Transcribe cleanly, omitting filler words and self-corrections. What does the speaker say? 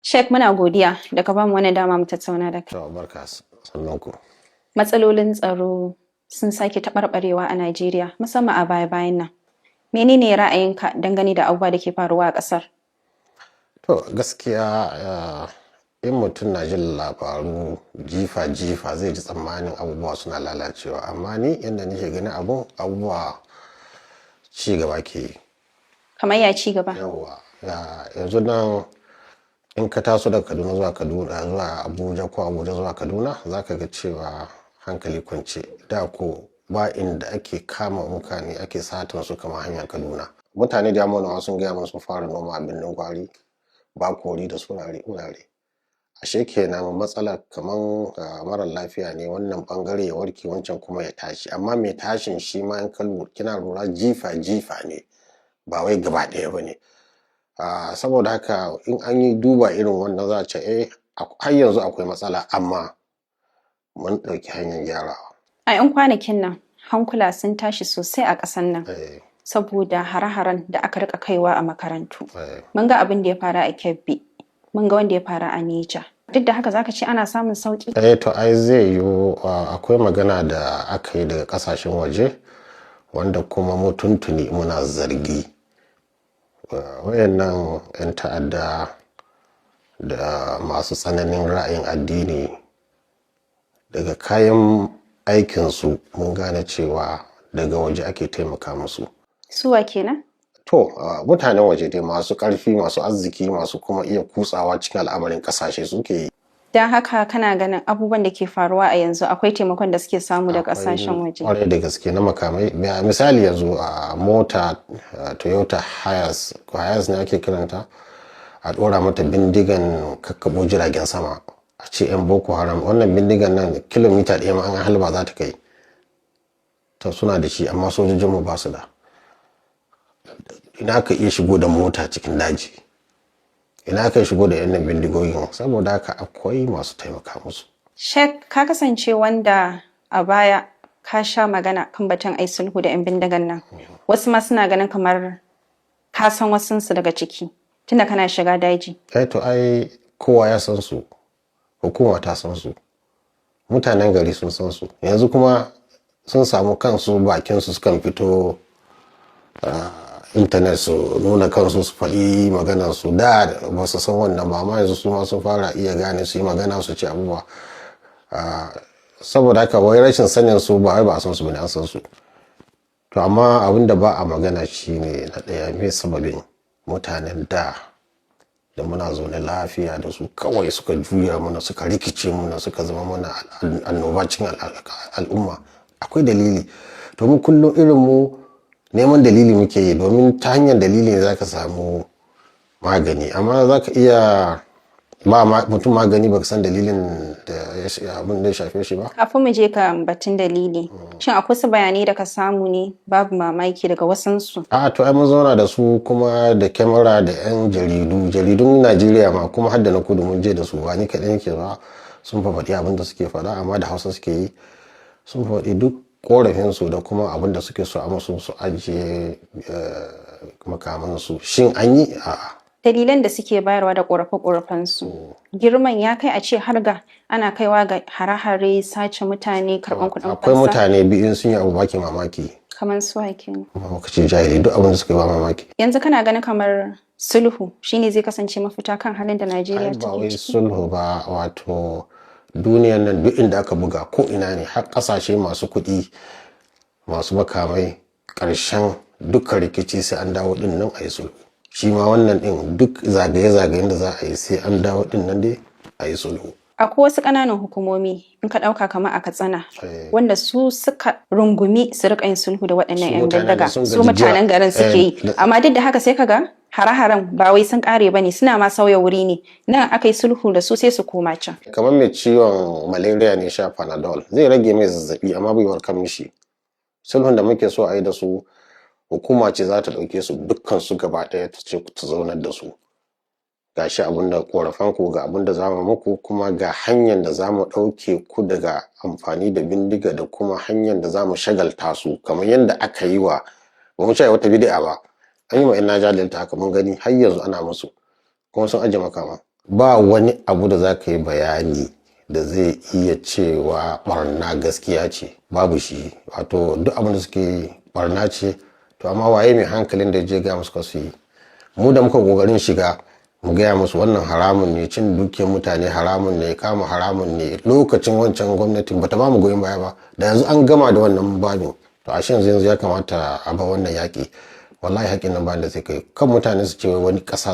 Sheikh, muna godiya da ka bamu wannan dama mu tattauna da kai. To, barka, sannan ku. Matsalolin tsaro sun sake taɓarɓarewa a Najeriya, musamman a baya-bayan nan. Menene ra'ayinka dangane da abubuwa da ke faruwa a ƙasar? To, gaskiya, in mutum na jin labaru jifa-jifa, zai ji tsammanin abubuwa suna lalacewa, amma ni yadda nake ganin abun, abubuwa ci gaba ke yi. Kamar ya ci gaba? Yawwa, yanzu nan in ka taso daga Kaduna zuwa Kaduna zuwa Abuja ko Abuja zuwa Kaduna, za ka ga cewa hankali kwance. Da ko ba inda ake kama mutane ake satan su kamar hanyar Kaduna. Mutane da manoma sun gaya mun sun fara noma a Birnin Gwari, Bakori da wurare wurare. Ashe kenan matsalar kaman marar lafiya ne, wannan bangare ya warke, wancan kuma ya tashi. Amma mai tashin shi ma in ka kina lura, jifa jifa ne, ba wai gaba ɗaya ba ne. Saboda haka in an yi duba irin wannan, za a ce eh, har yanzu akwai matsala, amma mun ɗauki hanyar gyarawa. A 'yan kwanakin nan hankula sun tashi sosai a ƙasar nan saboda hare-haren da aka rika kaiwa a makarantu. Mun ga abin da ya faru a Kebbi, mun ga wanda ya faru a Neja. Duk da haka zaka ce ana samun sauki? Eh, to ai zai yiwu. Akwai magana da aka yi daga kasashen waje wanda kuma mu tuntuni muna zargi. Wayannan 'yan ta'adda da masu tsananin ra'ayin addini, daga kayan aikinsu mun gane cewa daga waje ake taimaka musu. Suwa kenan? To, mutanen waje dai, masu ƙarfi, masu arziki, masu kuma iya kutsawa cikin al'amarin ƙasashe suke yi. Don haka kana ganin abubuwan da ke faruwa a yanzu akwai taimakon da suke samu daga ƙasashen waje. Kwarai da gaske, na makamai. Misali yanzu a mota Toyota Hiace ko Hiace ne ake kiranta, a ɗora mata bindigan kakkaɓo jiragen sama, a ce 'yan Boko Haram, wannan bindigan nan kilomita 1 ma an halba za ta kai. To, suna da shi, amma sojojinmu ba su da. Ina ka iya shigo da mota cikin daji? Ina ka shigo da yan bindigogin? Saboda haka akwai masu taimaka musu. Sheikh, ka kasance wanda a baya ka sha magana kan batun ai sulhu da 'yan bindigan nan. Wasu ma suna ganin kamar ka san wasunsu daga ciki tunda kana shiga daji. Eh, to ai kowa ya san su, hukuma ta san su, mutanen gari sun san su. Yanzu kuma sun samu kansu, bakinsu sukan fito intanet su nuna kansu, su faɗi maganar su. Da ba su san wannan ba, amma yanzu su ma sun fara iya gane su yi magana, su ce abubuwa. Saboda haka wai rashin sanin su ba wai ba a san su bane, an san su. To, amma abin da ba a magana shine, na ɗaya, me sababin mutanen da da muna zaune lafiya da su kawai suka juya mana, suka rikice muna, suka zama mana annoba cikin al'umma? Akwai dalili. To, mu kullum irin mu neman dalili muke yi, domin ta hanyar dalili ne zaka samu magani. Amma zaka iya ba mutum magani, baka san dalilin da abin da ya shafe shi ba. Kafin mu je ka batun dalili, shin akwai wasu bayanai da ka samu ne, babu mamaki daga wasansu? A, to ai mun zauna da su kuma da kyamara da 'yan jaridu, jaridun Najeriya ma kuma har da na kudu mun je da su. Ba ni kaɗai nake ba. Sun faɗi abin da suke faɗa, amma da Hausa suke yi. Sun faɗi duk korafinsu da kuma abin da suke so a musu, su ajiye makamansu. Shin an yi? A'a. Dalilan da suke bayarwa da ƙorafe-ƙorafensu, girman ya kai a ce har ga ana kaiwa ga hare-hare, sace mutane, karɓan kuɗin Akwai fansa? mutane biyu sun yi abu baki mamaki. Kamar su kenan? Lokaci jahili, duk abin da suka yi ba mamaki. Yanzu kana ganin kamar sulhu shine zai kasance mafita kan halin da Najeriya Ai ba take wai ciki? sulhu ba. Wato duniyan nan duk inda aka buga, ko ina ne, har kasashe masu kuɗi, masu makamai, ƙarshen dukkan rikici sai an dawo din nan a yi sulhu. Shi ma wannan din, duk zagaye-zagayen da za a yi, sai an dawo din nan dai a yi sulhu. Akwai wasu ƙananan hukumomi, in ka ɗauka kamar a Katsina, wanda su suka rungumi su riƙa yin sulhu da waɗannan Su 'yan mutanen bindiga. sun Su gaji mutanen jira. garin suke yi. Amma duk da haka sai ka ga hare-haren ba wai sun ƙare ba ne, suna ma sauya wuri ne. Nan aka yi sulhu da su, sai su koma can. Kamar mai ciwon malaria ne sha Panadol, zai rage mai zazzabi amma bai warkar mishi. Sulhun da muke so a yi da su, hukuma ce za ta ɗauke su dukkan su gaba ɗaya, ta ce ta zaunar da su: ga shi abin da korafan ku, ga abin da za mu muku, kuma ga hanyar da za mu ɗauke ku daga amfani da bindiga, da kuma hanyar da za mu shagalta su, kamar yadda aka yi wa, ba mu ce wata bidi'a ba, an yi wa 'yan Niger Delta haka, mun gani har yanzu ana musu, kuma sun ajiye makama. Ba wani abu da za ka yi bayani da zai iya cewa barna gaskiya ce, babu shi. Wato duk abin da suke barna ce. To amma waye mai hankalin da je ga musu su yi? Mu da muka kokarin shiga mu gaya musu wannan haramun ne, cin dukiyar mutane haramun ne, kama haramun ne, lokacin wancan gwamnatin bata ba mu goyon baya ba, da yanzu an gama da wannan babin. To ashe yanzu ya kamata a ba wannan yaƙi. Wallahi haƙin nan ba da zai kai kan mutane su ce wani ƙasa.